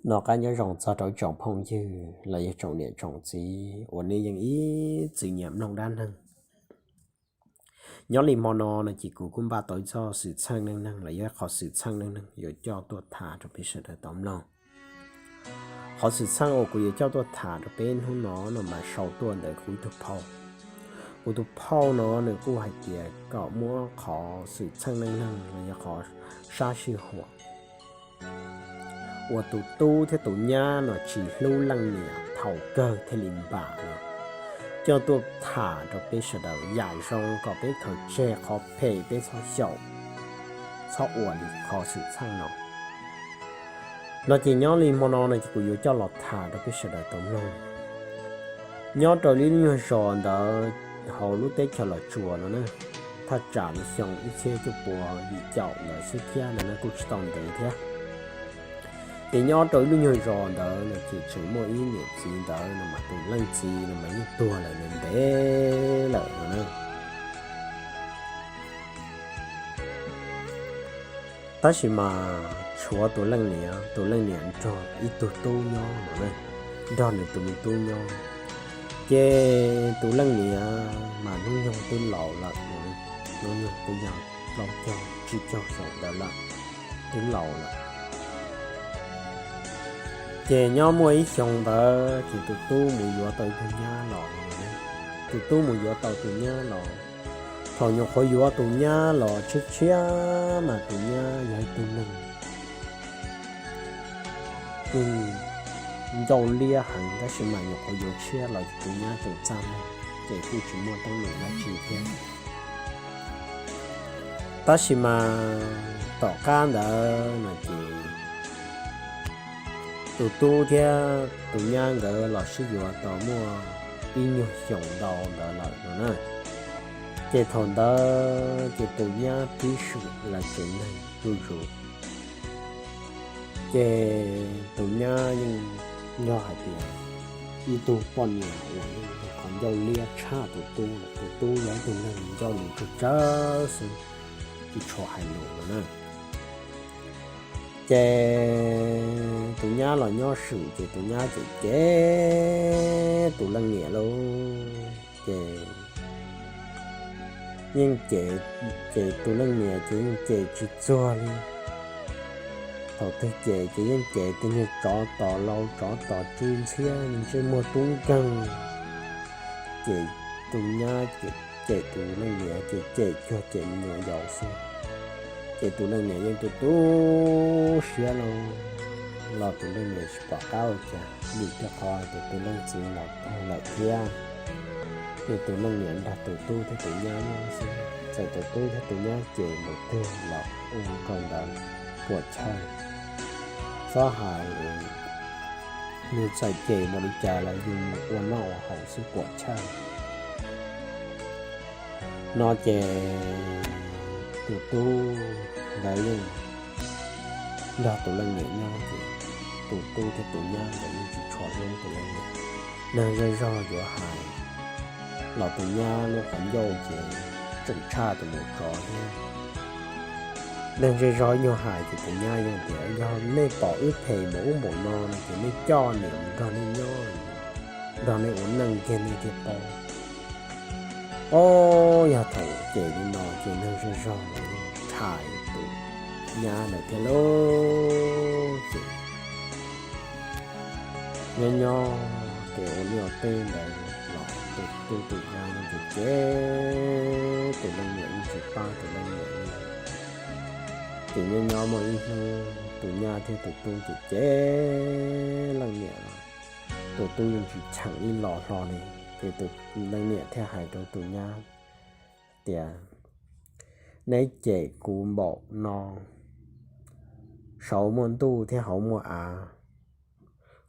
Noj qab nyob zoo txog rau tsoom phooj ywg los yog tsoom niam tsoom txiv uas nej yeej ib txwm nyiam mloog dab neeg. Nyob li hmo no no ces kuv kuj npaj tau ib txoj xwm txheej neej neeg los yog qhov xwm txheej neej neeg yuav coj tuaj tham rau peb sawv daws tau mloog. Qhov xwm txheej uas kuv yuav coj tuaj tham rau peb hnub no no mas sau tuaj ntawm kuv ib tug phauj. Kuv tus phauj no nws kuj hais tias kom muab qhov xwm txheej neej neeg los yog qhov sab sij huam uas tus tub thiab tus nyab no tsis hlub leej niam thaum kawg thiaj li npam no, coj tuaj tham rau peb sawv daws yam zoo kom peb khaws tseg qhov phem, peb txhob xyaum, txhob ua li qhov xwm txheej no. No ces nyob li hmo no no ces kuv yuav coj los tham rau peb sawv daws tau mloog. Nyob rau ib lub nyuag zos ntawd hauv lub teb chaws Los Tsuas no na, thaj tsam li xyoo ib txhiab cuaj puas yim caum ntawd xwb thiab no na, kuj tsis tau ntev thiab. Ces nyob rau ib lub nyuag zos ntawd no ces tseem muaj ib niam txiv ntawd no mas tus leej txiv no mas yeej tuag lawm ntev lawm no na. Tab sis mas tshuav tus leej niam, tus leej niam nrog ib tug tub nyob no, nrog nws tus me tub nyob. Ces tus leej niam mas hnub nyoog twb laus lawm, hnub nyoog twb yog plaub caug tsib caug xyoo ntawd lawm, twb laus lawm. Ces nyob muaj ib xyoo ntawd ces tus tub mus yuav tau ib tug nyab los, tus tub mus yuav tau tus nyab los. Thaum nyuam qhuav yuav tus nyab los tshiab tshiab mas tus nyab yog ib tug neeg yeej ncauj liab heev, tab sis mas nyuam qhuav yuav tshiab los tus nyab tseem txaj muag, ces kuj tsis muaj teeb meem dab tsi thiab. Tab sis mas tom qab ntawd no ces tus tub thiab tus nyab nkawd los sib yuav tau muaj ib nyuag xyoos ntau ntawd lawm no na. Ces thaum ntawd ces tus nyab pib swm lawv tsev neeg zuj zus. Ces tus nyab yeej yog hais tias ib tug poj niam uas yeej yog qhov ncauj liab tshaj tus tub lawm, tus tub yog ib tug neeg ncauj lus tsawg tsawg xwb, tsis tshua hais lus no na. Ces tus nyab los nyob swm ces tus nyab cem cem tus leej niam lauj, ces yeej cem, ces tus leej niam ces yeej cem tsis txuag li. Thaum twg cem ces yeej cem tej niag tsov tom laus tsov tom tswv ntxhiab ntsej muag tub nkeeg, ces tus nyab cem tus leej niam ces cem cuag cem me nyuam yaus xwb. Ces tus leej niam yeej tu tu siab lauj, los tus leej niam tsis pom qab ua cas, vim rau qhov tias tus leej txiv los tuag lawm thiab. Ces tus leej niam nrog tus tub thiab tus nyab nyob xwb, txawm tus tub thiab tus nyab cem npaum twg los ua nkaus ntawd, puam chawj. Txhob hais nws txawm cem npaum li cas los yus mus ua noj ua haus xwb, puam chawj. No ces tus tub nkawd yeej nrog tus leej niam nyob ces tus tub thiab tus nyab nkawd yeej tsis tshua hlub tus leej niam. Neeg zej zog yuav hais los tus nyab lub qhov ncauj ces tseem tshaj tus maum tsov thiab. Neeg zej zog nyuag hais ces tus nyab yeej tias yog nej pom wb phem npaum ub npaum no no ces nej coj niam mus nrog nej nyob, nrog nej ua neej kiag nej thiaj paub. Ob, yog thaum cem li no ces neeg zej zog ntshai tus nyab lawm thiab lauj. Ces nyob nyob ces ua liaj ua teb ntawd los tus tub tus nyab yeej cem cem tus leej niam, yeej tsis pab tus leej niam li. Ces nyob nyob muaj ib hnub tus nyab thiab tus tub cem cem leej niam los tus tub yeej tsis cheem ib los hlo li. Ces tus leej niam thiaj hais rau tus nyab tias, neb cem kuv npaum no, saud muaj ntuj thiab hauv muaj av,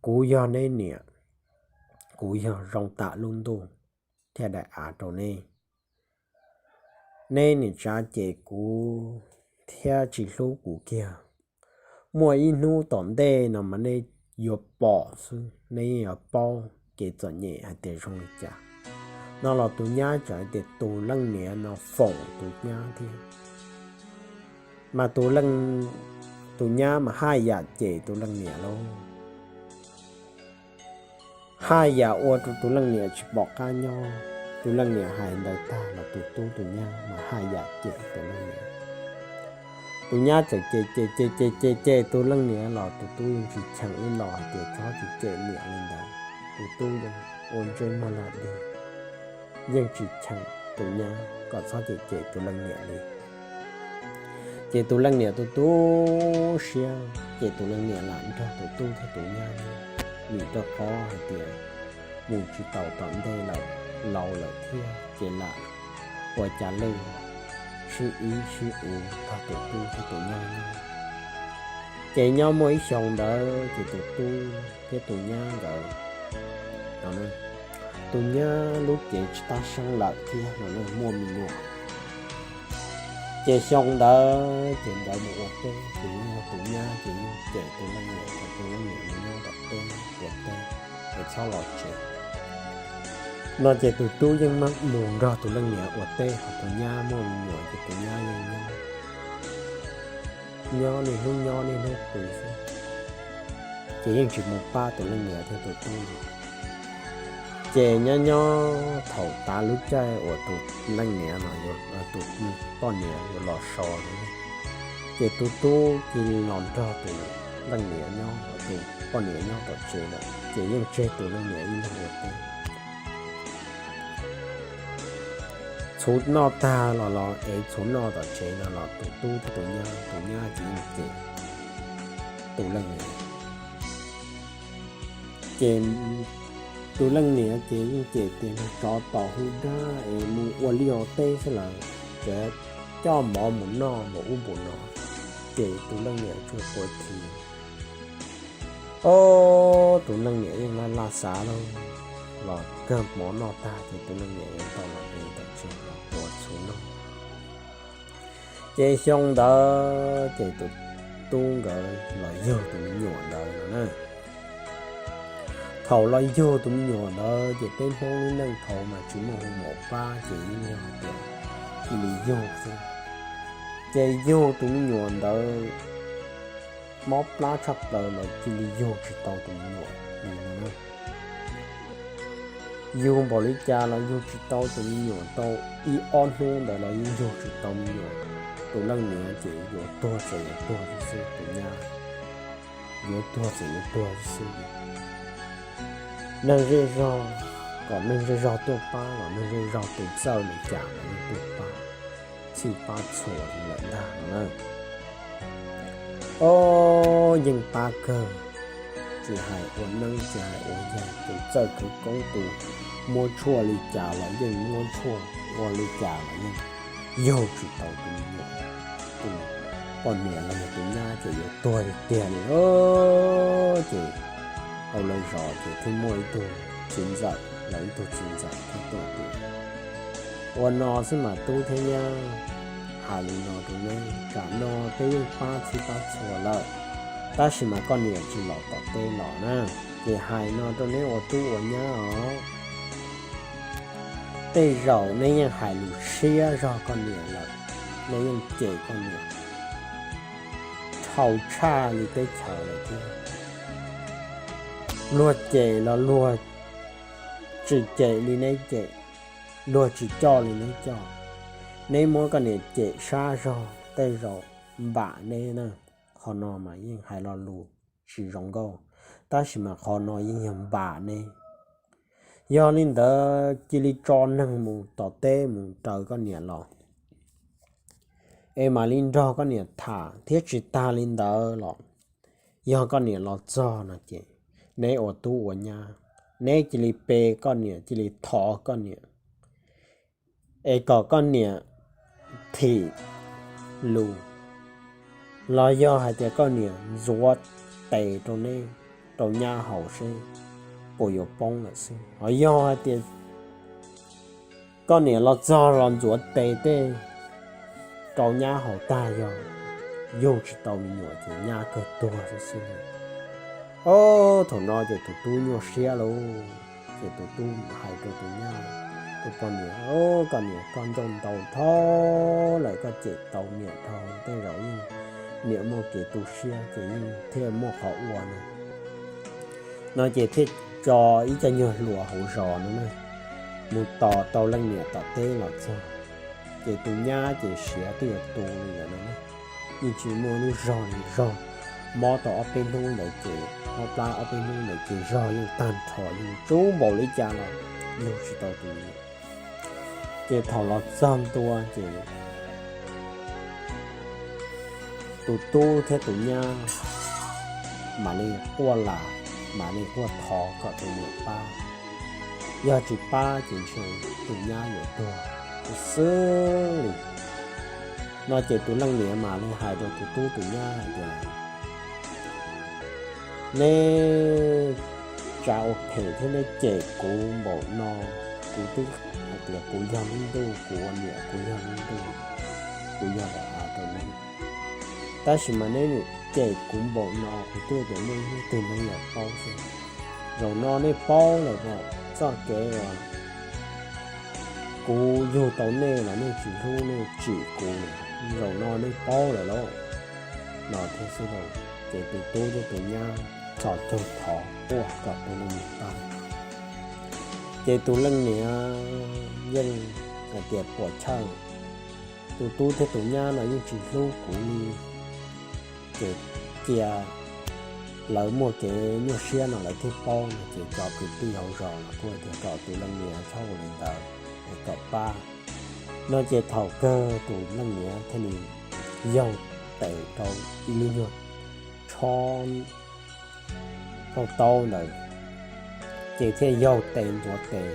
kuv yog neb niam, kuv yog zoo tam lub ntuj thiab daim av rau neb. Neb niam tsav cem kuv thiab tsis hlub kuv kiag. Muaj ib hnub tom ntej no mas neb yuav pom xwb, neb yuav paub kev txom nyem hais tias zoo li cas. No los tus nyab tseem hais tias tus leej niam no foom tus nyab thiab. Mas tus leej, tus nyab mas haj yam cem tus leej niam lauj. haj yam ua rau tus leej niam tsis pom qab nyob. Tus leej niam hais ntawd tag los tus tub tus nyab mas haj yam cem tus leej niam. Tus nyab txawm cem cem cem cem cem cem tus leej niam los tus tub yeej tsis cheem ib los hais tias txhob cem cem niam li ntawd. Tus tub yeej ua ntsej muag lag dig, yeej tsis cheem tus nyab kom txhob cem cem tus leej niam li. Ces tus leej niam tu tu siab, ces tus leej niam lam nrog tus tub thiab tus nyab nyob, vim rau qhov hais tias mus tsis taus tom ntej lawm, laus lawm thiab ces lam ua cas lej sib ib sib u nrog tus tub thiab tus nyab nyob. Ces nyob muaj ib xyoo ntawd ces tus tub thiab tus nyab nkawd, tus nyab lub cev tsis tab seeb lawm thiab no muaj me nyuam. Ces xyoo ntawd ces nkawd mus ua teb ces tus nyab ces yeej cem tus leej niam tias tus leej niam mus nyob tom teb ua teb es txhob los tsev no. Ces tus tub yeej mus nrog tus leej niam ua teb, ho tus nyab muaj me nyuam ces tus nyab yeej nyob, nyob niaj hnub nyob niaj hnub pw xwb, ces yeej tsis mus pab tus leej niam thiab tus tub li. Ces nyob nyob thaum tav lub caij uas tus leej niam no, tus poj niam yuav los so no, ces tus tub cia li los nrog tus leej niam nyob, tus poj niam nyob tom tsev lawm ces yeej tseg tus leej niam ib leeg ua teb. Txhuv noj tag los los es txhuv noj tom tsev no los tus tub thiab tus nyab, tus nyab ces yeej cem tus leej niam. Ces tus leej niam ces yeej cem tias nws tsov tom hu dab es mus ua liaj ua teb xwb lawm, ces coj mov mus noj npaum ub npaum no, ces tus leej niam tsuas quav thi. Ob, tus leej niam yeej laj laj xav lauj, los kawg mov noj tag ces tus leej niam yuav tau los es tam sim los ua txhuv noj. Ces xyoo ntawd ces tus tub nkawd los yug tus me nyuam ntawd no na. Thaum los yug tus me nyuam ntawd ces peb Hmoob lub neej thaud mas tsis muaj hu mov pab ces yeej yog tias cia li yug xwb. Ces yug tus me nyuam ntawd mob plab tshaj plaws los cia li yug tsis tau tus me nyuam li no. Yug npaum li cas los yug tsis tau tus me nyuam, tau ib ob hnub ntawd los yeej yug tsis tau me nyuam. Tus leej niam ces yuav tuag txawm yuav tuag tib xwb, tus nyab yuav tuag txawm yuav tuag tib xwb. Neeg zej zog, kom neeg zej zog tuaj pab los neeg zej zog tus txawj li cas los yeej tuaj pab, txhij pab txhua li lawm ntag no na. Ob, yeej pab kawg, tsis hais ua neeb tsis hais ua yaig, tus txawj khawv koob tus muab tshuaj li cas los yeej muab tshuaj, ua li cas los yeej yug tsis tau tus me nyuam. Tus poj niam los yog tus nyab ces yuav tuag tiag tiag li. Ces hauv lawv zos ces thiaj muaj ib tug txiv ntxawm, lawv ib tug txiv ntxawm thiaj tuaj tias, ua no xwb mas tub thiab nyab, hais li no rau neb, tsam no peb yeej pab txhij pab txhua lawm, tab sis mas koj niam tsis los tom teb los na, ces hais no rau neb ua tub ua nyab os. Tej zaum neb yeej hais lus siab zog koj niam lawm, neb yeej cem koj niam dhau tshaj li teb chaws lawm thiab. Luag cem los luag tsis cem li neb cem, luag tsis coj li neb coj. Neb muab koj niam cem sab zog tej zaum npam neb na. Qhov no mas yeej hais lo lus tsis zoo nkauj, tab sis mas qhov no yeej yog npam neb. Yog li ntawd cia li tso neeg mus tom teb mus raws koj niam los, es mam li nrog koj niam tham thiab. Tsis tag li ntawd los yog koj niam los txog no ces neb ua tub ua nyab, neb cia li pe koj niam, cia li thov koj niam, es kom koj niam thim lus, los yog hais tias koj niam ntxuav tes rau neb, rau nyab haus seb puas yuav poob lawm xwb. Ho yog hais tias koj niam los txog los ntxuav tes tej rau nyab haus tag, yog yug tsis tau me nyuam ces nyab kawg tuag xwb xwb. Ob, thaum no ces tus tub nyuaj siab lauj, ces tus tub hais rau tus nyab, tus poj niam, koj niam, koj ncauj ntau dhau lawm, koj cem tau niam dhau, tej zaum yeej niam muaj kev tu siab ces yeej thiaj muaj qhov ua no. No ces thiaj co ib co nyuag hluas hauv zos no na, mus tos tau leej niam tom teb los txog, ces tus nyab ces siav twb yuav tu li lawm no na, yeej tsis muaj lub zog li zog. Mob tau ob peb hnub ntawd ces, mob plab ob peb hnub ntawd ces zog yeej tag nrho, yeej tsub npaum li cas los yug tsis tau tus niam. Ces thaum los txog ntua ces tus tub thiab tus nyab mam li quaj lam, mam li quaj thov kom tus niam pab. Yog tsis pab ces ntshe tus nyab yuav tuag xwb li. No ces tus leej niam mam li hais rau tus tub tus nyab hais tias, neb tsa ua phem thiab neb cem kuv npaum no, kuv twb hais tias kuv yog lub ntuj, kuv ua niam kuv yog lub ntuj, kuv yog daim av rau neb, tab sis mas neb cem kuv npaum no, kuv twb tias muaj ib hnub twg neb yuav paub xwb. Zaum no neb paub lawm txoj kev uas kuv yug tau nej los nej tsis hlub nej tsim kuv, zaum no nej paub lawm lauj. No thiab xwb lauj, ces tus tub thiab tus nyab txhos caug thov quaj kom tus leej niam pab. Ces tus leej niam yeej hais tias puas chawj, tus tub thiab tus nyab no yeej tsis hlub kuv li, ces cia lawv muaj kev nyuaj siab no lawv thiaj paub no. Ces cov kwv tij hauv zos los kuj tias kom tus leej niam txhob ua li ntawd, es kom pab. No ces thaum kawg tus leej niam thiaj li yaug tes rau ib lub nyuag tshob taub taub ntawd, ces thiaj yaug tes ntxuav tes.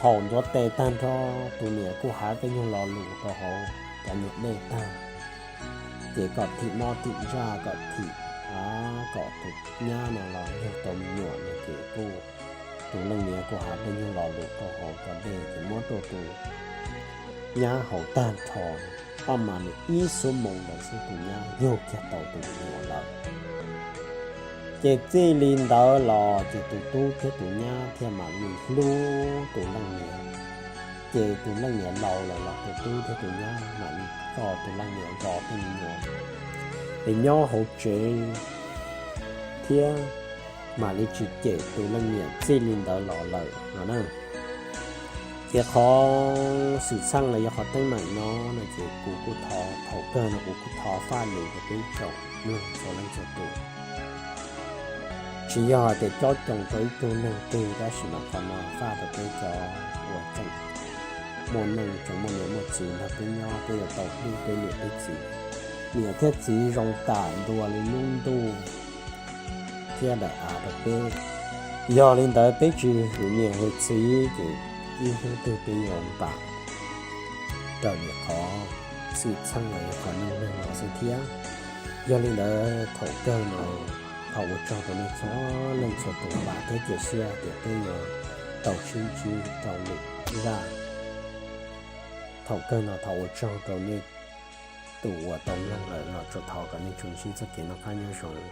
Thaum ntxuav tes tag nrho, tus niam kuj hais peb nyuag lo lus rau hauv cov nyuag dej tag, ces kom thim mob thim ntsaj, kom thim, kom tus nyab no los yug tau me nyuam no ces kuj, tus leej niam kuj hais peb nyuag lo lus rau hauv cov dej ces muab rau tus nyab haus tag nrho. Paj mas nws ib xuab moos ntawd xwb tus nyab yug kiag tau tus me nyuam lawm. Ces txij li ntawd los ces tus tub thiab tus nyab thiaj mam li hlub tus leej niam. Ces tus leej niam laus lawm los tus tub thiab tus nyab mam li tso tus leej niam zov tej me nyuam es nyob hauv tsev thiab mam li tsis cem tus leej niam txij li ntawd los lawm no na. Ces qhov xwm txheej los yog qhov teeb meem no no ces kuv kuj thov, thaum kawg no kuv kuj thov faj lus rau peb tsoom mloog txhua leej txhua tus. Tsis yog hais tias cob coo rau ib tug neeg twg, tab sis mas qhov no faj rau peb cov uas tseem muaj neej tseem muaj niam muaj txiv nrog peb nyob, peb yuav tau hlub peb niam peb txiv. Niam thiab txiv zoo tam ntua li lub ntuj thiab daim av rau peb. Yog li ntawd peb tsis hwm niam hwm txiv ces ib hnub twg peb yuav npam raws li qhov xwm txheej los yog qhov neej neeg no xwb thiab. Yog li ntawd thaum kawg no thov ua tsaug rau nej txhua leej txhua tus, vam thiab cia siab tias peb yuav tau sib ntsib rau lwm zaj. Thaum kawg no thov ua tsaug rau nej tus uas tau mloog lawm los tsuas thov kom nej tsuas ntsib txoj kev noj qab nyob zoo.